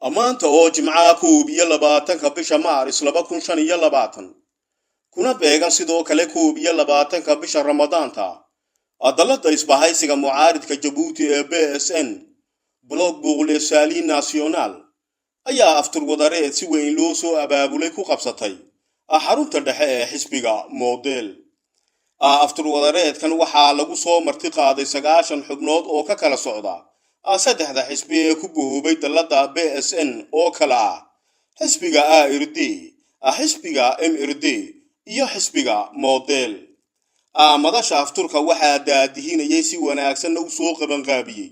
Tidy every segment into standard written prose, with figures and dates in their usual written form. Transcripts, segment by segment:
Maanta oo Jimcaha 21-ka bisha Maaris 2025, kuna beegan sidoo kale 21-ka bisha Ramadaanta, dalladda isbahaysiga mucaaridka Jabuuti ee BSN, Bloc pour le Salut National, ayaa afturwadareed si weyn loo soo abaabulay ku qabsatay xarunta dhexe ee xisbiga Model. Afturwadareedkan waxaa lagu soo marti qaaday 90 xubnood oo ka kala socda saddexda xisbi ee ku bohoobay dalladda BSN, oo kale ah xisbiga ARD, xisbiga MRD iyo xisbiga Model. Madasha afturka waxaa daadihinayay, si wanaagsanna u soo qabanqaabiyey,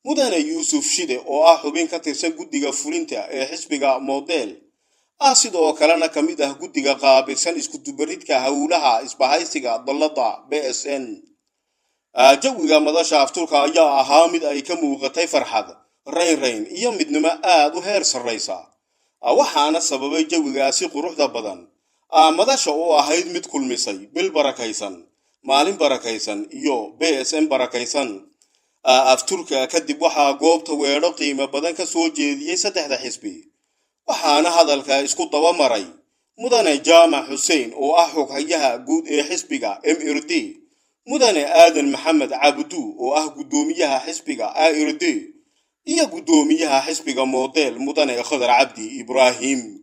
mudane Yuusuf Shide oo ah xubin ka tirsan guddiga fulinta ee xisbiga Model, ah sidoo kalena ka mid ah guddiga qaabilsan iskudubaridka howlaha isbahaysiga dalladda BSN. Jawiga madasha afturka ayaa ahaa mid ay ka muuqatay farxad, raynrayn iyo midnimo aad u heer sarraysa, waxaana sababay jawigaasi quruxda badan madasha oo ahayd mid kulmisay bil barakaysan, maalin barakaysan iyo BSN barakaysan. Afturka kadib waxaa goobta weedho qiimo badan ka soo jeediyey saddexda xisbi, waxaana hadalka isku daba maray mudane Jaamac Xuseen oo ah xoghayaha guud ee xisbiga MRD, mudane Aadan Maxamed Cabdu oo ah guddoomiyaha xisbiga ARD, iyo guddoomiyaha xisbiga Model, mudane Khadar Cabdi Ibraahim.